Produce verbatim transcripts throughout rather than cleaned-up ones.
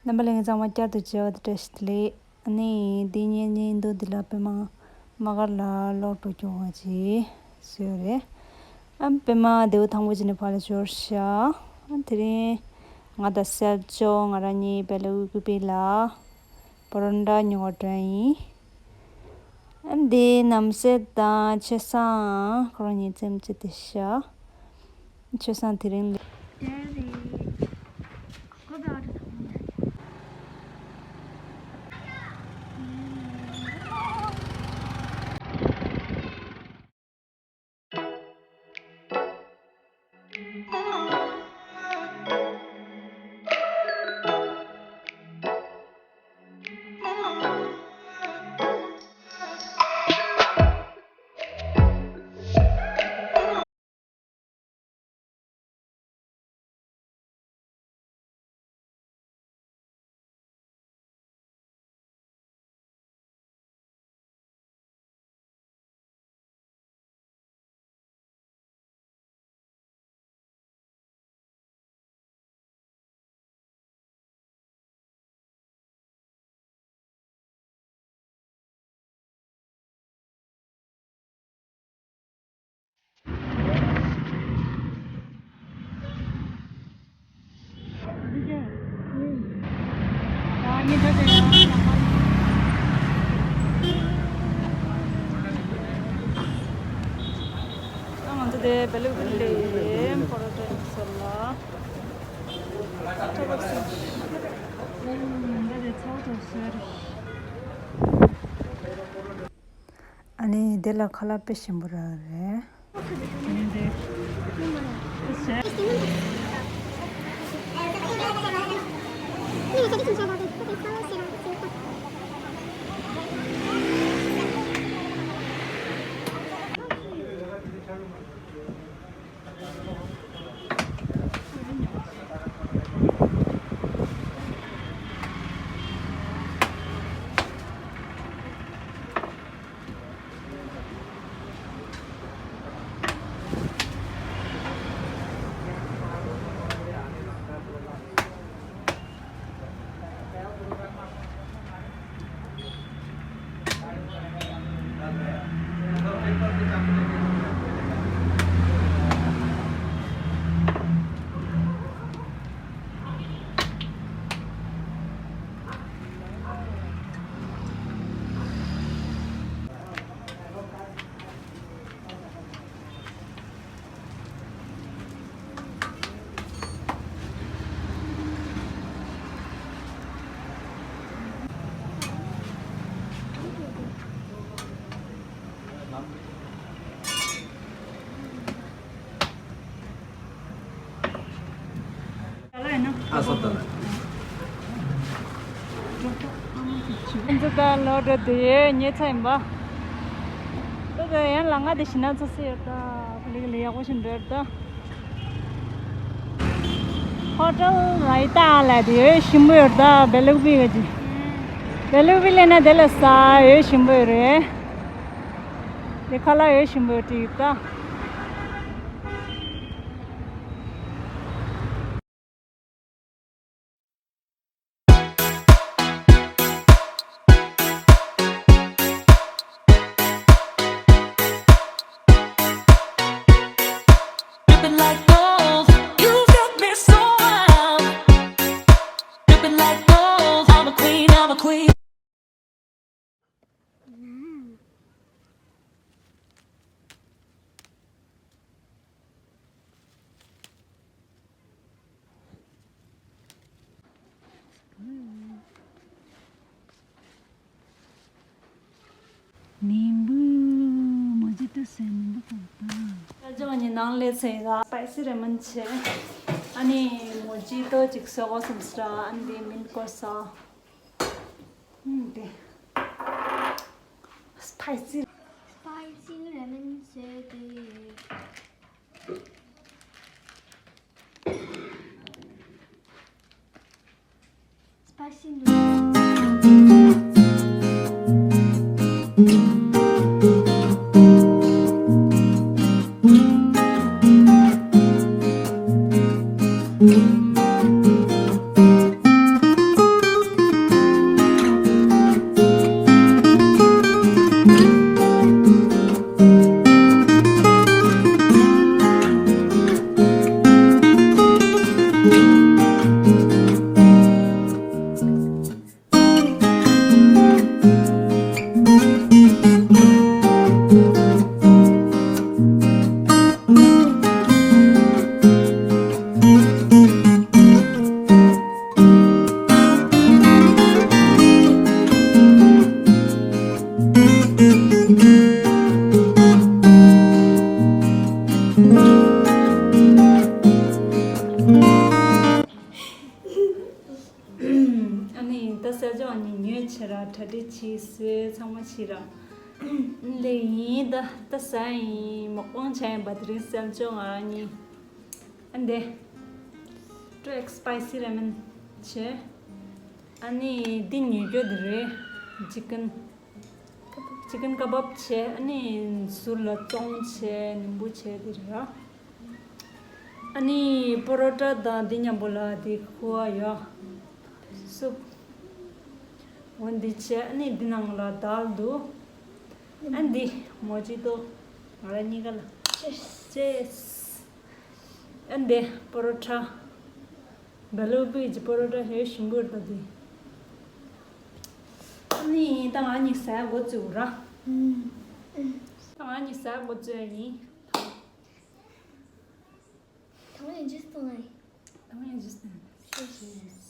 རྣམ་པ་ལྷན་རྒྱས་ཚང་མ་བསྐྱར་དུ་མཇལ་བ་དང་བཀྲ་ཤིས་བདེ་ལེགས། ཨ་ནི་འདི་ཉིན་ཉིན་འདུག་འདི་ལ་པད་མ་དམག་སྒར་ལ་གློག་འགྲོ་སྐྱོ་བ་ཅིག་བཟོས་རེད། ཨ་པད་མ་ལྡེའུ་དང་པོ་ཅིག་ནས་ཕར་ལ་འབྱོར་ཤག་ཨ་དེ་རིང་ང་དང་སེལ་ཅོ་ང་རང་གཉིས་བེ་ལ་ཝི་ཀུ་པི་ལ་པོ་རོན་ཊ་ཉོ་བར་འགྲོ་ཡིན། ཨ་འདི་རྣམ་སྲས་དང་ཆོས་བཟང་ཁོ་རང་གཉིས་རྩེད་མོ་རྩེ་བསྡད་ཤག་ཆོས་བཟང་དེ་རིང་ལས། ང་ཚོ་དེ་བེ་ལུ་བི་ལི་ཕོ་རོ་ཏོ་ཡིན་ས་ལ། ཚ་བ་སུ། ད་དེ་ཚ་བ་དོ་སུ་རེད། ཨ་ནི་དེ་ལ་ཁ་ལག་དཔེ་ཞིམ་པོ་རག་རེད། ཨ་སོ་ད། ཁྱེད་ཚོ་ད་ལོ་འགྲོ་དུས་ཉེ་ཚ་ཡིན་པ། ད་ད་ཡང་ལ་ང་དེ་ཤི་ན་ཚོ་སེ་ཡོད་ད། ལིག་ལི་ཡག་པོ་ཞིག་འགྲོ་ཡོད་ད། ཧོ་ཊེལ་རའི་ཏཱ་ལ་དེ་ཡོད་ཞིམ་པོ་ཡོད་ད། བེ་ལུག་པི་ག་ཅི། བེ་ལུག་པི་ལས་ན་དེ་ལ་ས་ཡོད་ཞིམ་པོ་ཡོད་རེད། དེ་ཁ་ལག་ཡོད་ཞིམ་པོ་ཡོད་ད། Dripping like gold, you got me so wild. Dripping like gold, I'm a queen, I'm a queen. ནིམ་བུ། མོ་ཇི་ཏོ་ཟེར་ནིམ་བུ་གང་ལྟར། ཨ་ཅག་ནི་ནང་ལས་ཚེ་ཡ་སི་པའི་སི་རེ་མོན་ཆེ། ཨ་ནི་མོ་ཇི་ཏོ་ཅིག་བཟོ་དགོས་བསམ་སོང་། ཨ་ནི་མིན་གོ་ས། ཨུམ་དེ། སི་པའི་སི། སི་པའི་སི་རེ་མོན་ཟེར་དེ། Spicy noodles. བྱེད་ར་གྲ་སྒྲིག་བྱེད་ཟོས་ཚང་མ་བྱེད་ར། ལེ་ཡིན་ད་ད་ཟ་ཡིན་མོག་པང་བྱ་ཡིན་བ་དེ་རིང་གསལ་ཅོག་ང་གཉིས། ཨ་འདི། ཀྲོ་ཨེག་སི་པའི་སི་རེ་མན་བྱེད། ཨ་ནི་འདི་ཉོས་རྒྱུ་དེ་རེད། ཅི་ཀན། ཅི་ཀན་ཀ་བབ་བྱས། ཨ་ནི་ཟུར་ལ་བཙོང་བྱས་ནིམ་བུ་བྱས་དེ་རེད་ར། ཨ་ནི་པོ་རོ་ཊ་དང་འདི་མཉམ་པོ་ལ་འདི་ཁུ་བ་ཡོད། སུབ། འོ་འདི་བྱས། ཨ་ནི་འདི་ནང་ལ་དཱལ་འདུག་ཨ་འདི་མོ་ཇི་ཏོ། ང་ར་གཉིས་ཀ་ལ། ཅེས། ཅེས། ཨ་འདི་པོ་རོ་ཊ། བེ་ལོ་པི་གི་པོ་རོ་ཊ་ཧེ་ཞིམ་པོ་རེད་ད་འདི། ཨ་ནི་ད་ང་གཉིས་ཟ་འགོ་བཙུགས་ར། ཨུམ། ད་ང་གཉིས་ཟ་འགོ་བཙུགས་ཡིན། ད་ང་གཉིས་ཇུས་བཏང་ཡིན། ད་ང་གཉིས་ཇུས་བཏང་ཡིན། ཅེས།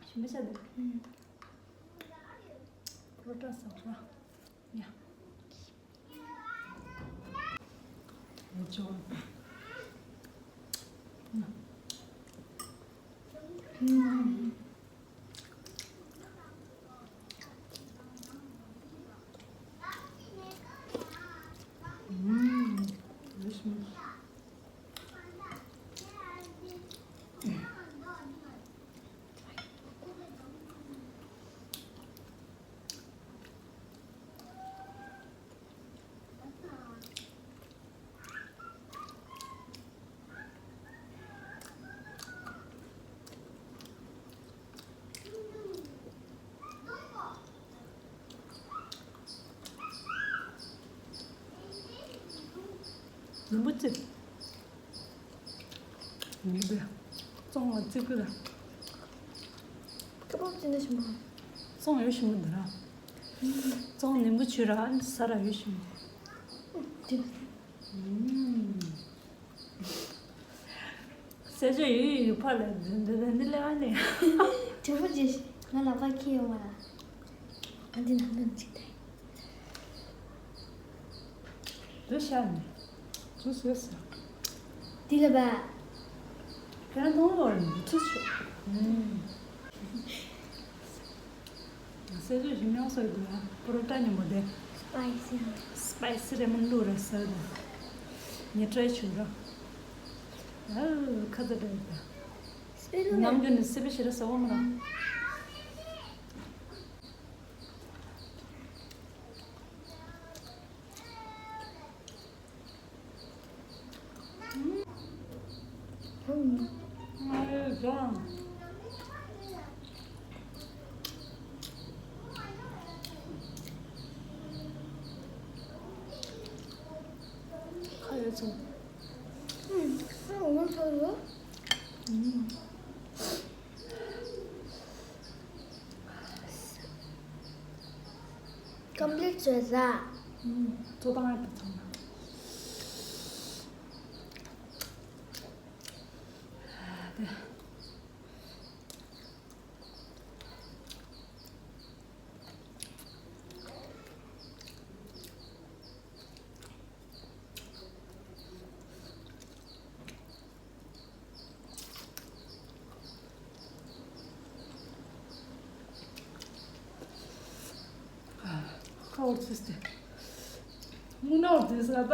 ཞིམ་པོ་ཆགས་འདུག་ཨུམ། པོ་རོ་ཊ་ཟ་བ། ཡ། ཡ་ཅོ། ཨུམ། ཨུམ། ཡ་ཞིམ། ནིམ་བུ་བཙིར། ནིམ་བུ་བཙིར། བཙོང་བ་བཙིར་གི་ར། ཀ་བབ་བཙིར་ན་ཞིམ་པོ། བཙོང་ཡོད་ཞིམ་པོ་འདི་ར། བཙོང་ནིམ་བུ་བྱུས་ར་ཨ་ནི་ཟ་ར་ཡོད་ཞིམ་པོ། དེ། ཨུམ། ཟས་སྤྱོད་ཡོད་ཡོད་ཡོད་ཕར་ལ་འདི་འདི་འདི་ལས་ཨ་ནི། དྲི་བ་ཅིག་ང་ལག་པ་ཁྱེར་ཡོང་བ་ལ། ཨ་འདི་ནང་ནང་ཅིག་དེ། འདི་ཤ་ནི། ཚུར་ཟོས་ཟེར། འདི་ལ་བ། ཁྱེད་རང་མཐོང་བར་འདི་ཚུར་ཤོག་ཨུམ། ཟས་སྤྱོད་ཞིམ་ཡོང་ས་ཡོད་འདུག་ཨ། པོ་རོ་ཊ་མཉམ་པོ་དེ། སི་པའི་སི་ཡང་། སི་པའི་སི་རེ་མོན་བླུགས་ར་ཟ་དང་། ངས་ཊ་རའི་བྱུང་ར། ཨ། ཁ་ཚ་འདྲ་ཡོད་ད། སི་པའི་བླུགས་ནམ་རྒྱུན་ནས་སི་པའི་ཞེ་དྲག་ཟ་བ་མ་ར། ཁ་ཡོད་ཚོ། ཨུམ། ཁ་འོང་ཚོ་ཡོད། ཨུམ། ཀམ་པི་ལིཊ་བཟོས་ཟ། ཨུམ། བཙོ་བཏང་ཡག་ད་ཚང་མ། ཨ་དེ། ཁ་འོར་ཚུལ་ཏེ། སྨུག་ནག་འོར་དུས་ལ་ད།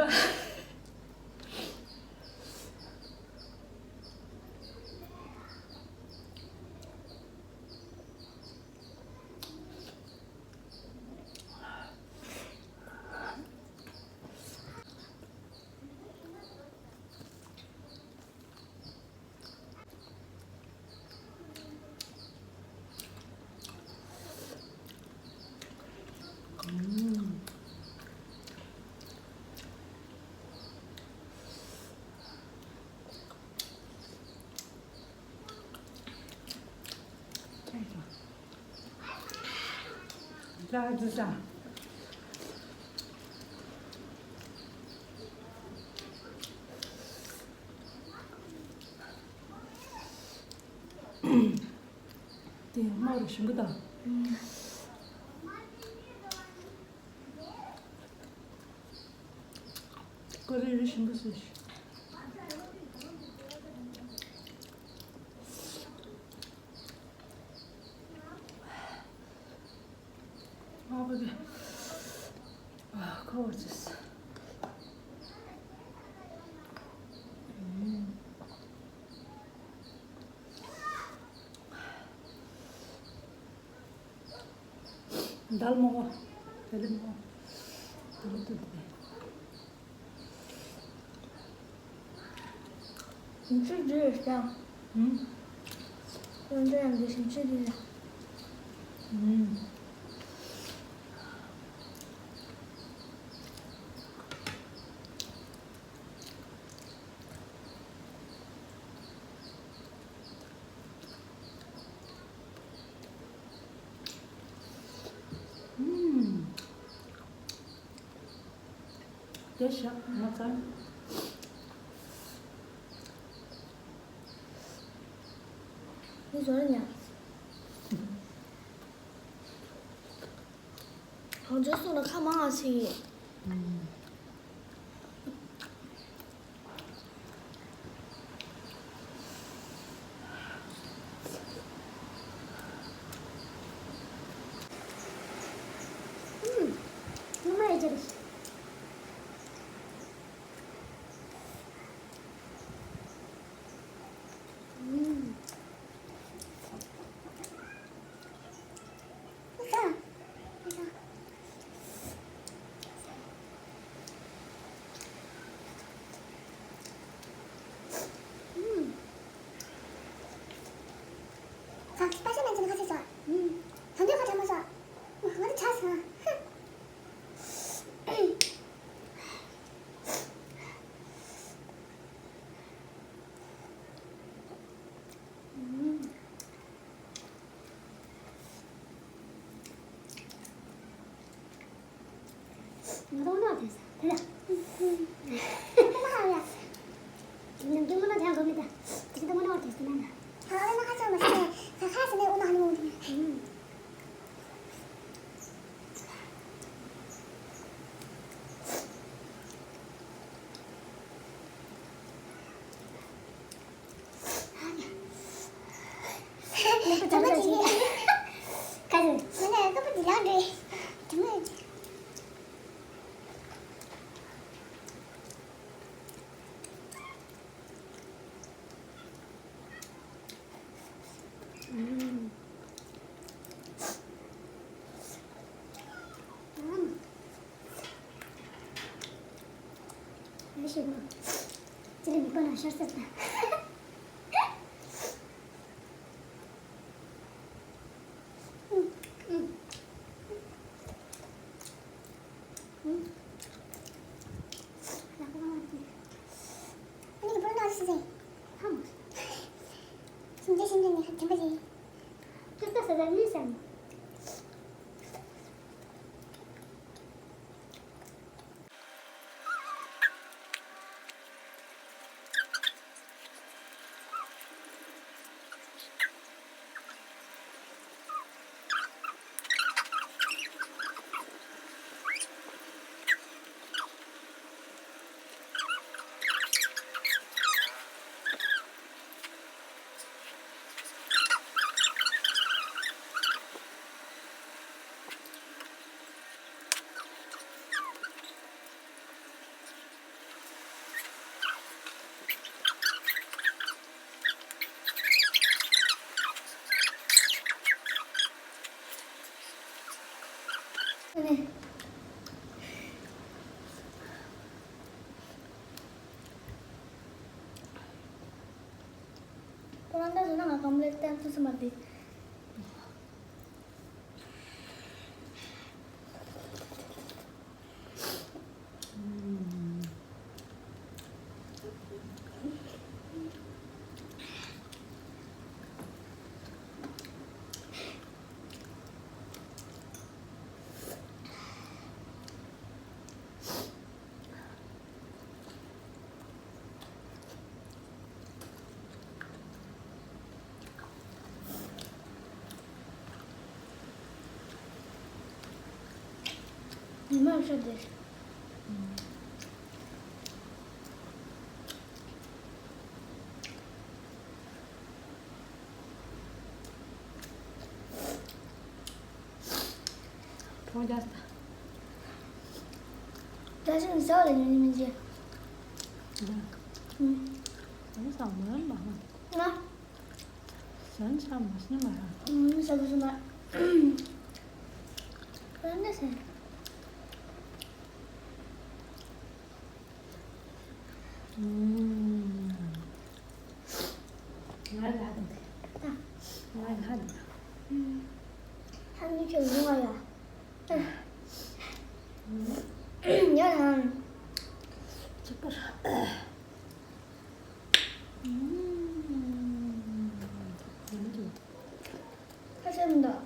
ལ་ཟ། དེ་དམར་རུ་ཞིམ་པོ་དང་། ཀོ་རེ་རུ་ཞིམ་པོ་བཟོས་ཤིག་འདལ་མོ། དེ་ལས་མོ། དེ་ལས་དེ་དེ། ཞིམ་ཆུ་འདི་རེད་ཤག་ཧུམ། ཁོང་ཚོ་ཡང་འདི་ཞིམ་ཆུ་འདི་རེད། ཧུམ། ཧུམ། དེ་ཞག་ང་ཚར། འདི་བཟོ་ར་ཉག་གང་བྱོས་སོང་ལ་ཁ་མང་ང་ཚིག་ང་ཏོག་ནག་དེ་ས་དེ་ལ། ཨ་མ་ཧ་ཡ། ནམ་རྒྱུན་ང་ལ་དེ་ཡང་གོ་མེད་ད། དེ་ཚོ་ཏོག་ནག་དེ་ས་ན་ད། ཧ་ལ་ན་ཁ་ཆག་མ་ཆག་ཁ་ཁ་ཟེར་ནས་ཨོ་ན་ཧ་ནི་མོ་དེ། ཨ་ཤེས་ནོ། ཅི་ལ་མི་པ་ན་ཤར་ས་ད། ཁོ་རང་ད་བཟོས་ན་ང་གམ་ལེ་ཏན་ཏུ་སུ་མ་དེ། ཉི་མ་ཤར་དེ། ཁྲོང་རྒྱ་ས། རྒྱ་ཞིང་ས་ལ་ཉོ་ཉི་མི་འཇེ། ད། ཨུ། ཨུ་ས་མ་མ། ང་། སེམས་ས་མ་སེམས་མ་ར། ཨུ་ས་གི་སེམས་མ། ང་ལ་ད་ང་ལ་ད་ཧ་ནི་ཁྱོད་ལུང་བ་ཡ། ཡ་ལ་ཅིག་པར། ཁ་ཤས་མི་འདུག་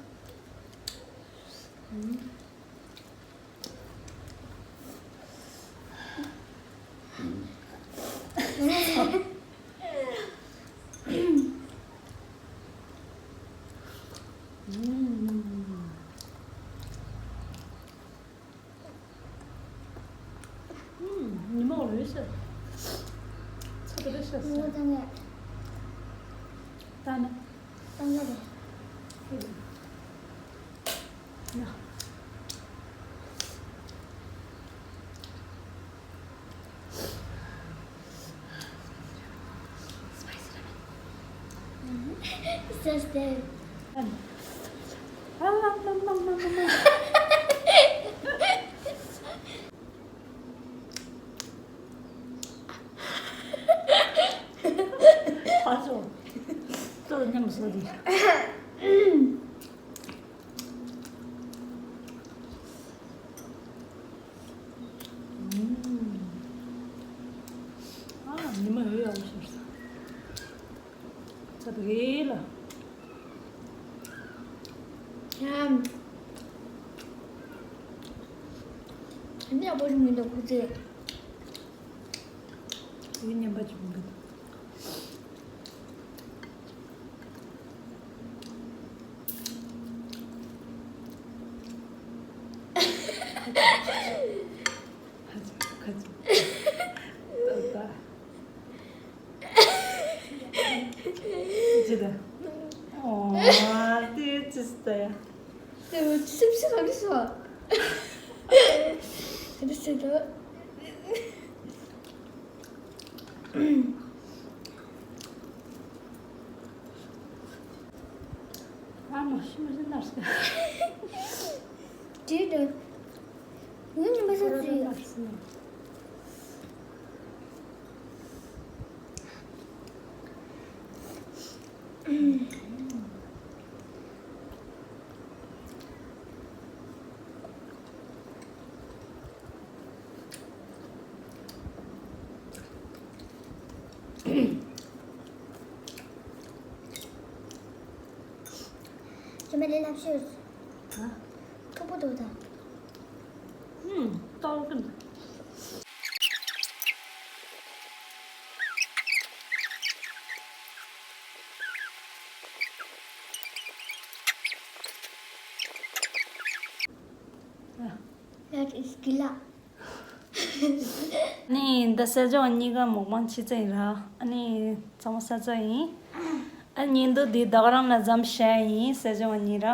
ཉི་མ་འོད་ཤར། ཚ་དེ་རེ་ཤར་སོང་། ངོ་ཚ་ངས། ད་ནི། ཚ་ངས་རེད། ཡ། སེ་སྟེ། ཨ་ཅོ། ཏོ་ཉམས་སོ་དི། ཨ་ཉི་མ་འོད་ཡག་པོ་ཤར་སོང་། ཚ་དེ་རེད་ལ། ཡ། ནི་ཡག་པོ་ཞིག་མི་འདུག་ཁུ་ཚེ། དེ་ཉན་པ་ཅིག་མི་འདུག་ཁ་ཚུགས་ཁ་ཚུགས་ཏོ་ཏོ། ཅི་ད། ཨོ་དེ་ཅི་ཟེར་ཡ། དེ་ཅི་ཟེར་ཟེར་ག་རེ་ཟེར་བ། དེ་ཟེར་དོ། ཨ་མ་ཤི་མ་ཤི་ནར་སི། དེ་དེ། ངའི་ཉི་མ་ཤར་ཚུལ། ཉི་མ་ལས་སླ་བཤད། ཧ། ཁོ་པོ་དོ་ད། ཧུམ། ཏོག་ཙམ། That is killer. ཨ་ནི་འདི་སྲས་ཆུང་གཉིས་ཀ་མོག་མང་ཆེ་ཚད་ཡིན་ར། ཨ་ནི་ཚང་མ་ས་ཚ་ཡིན། ཨ་བརྙན་ཐུང་འདི་ད་ག་རང་ལ་མཚམས་བཞག་ཡིན། སྲས་ཆུང་གཉིས་ར།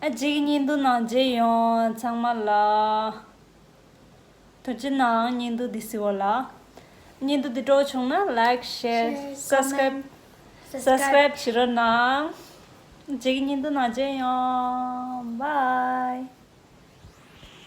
ཨ་གཅིག་བརྙན་ཐུང་ནང་མཇལ་ཡོང་ཚང་མ་ལ། ཐུགས་རྗེ་གནང་། བརྙན་ཐུང་འདི་གཟིགས་པ་ལ། བརྙན་ཐུང་འདི་སྤྲོ་བྱུང་ན་like, share, share, subscribe, comment, subscribe བྱེད་རོགས་གནང་། གཅིག་བརྙན་ཐུང་ནང་མཇལ་ཡོང་། Bye.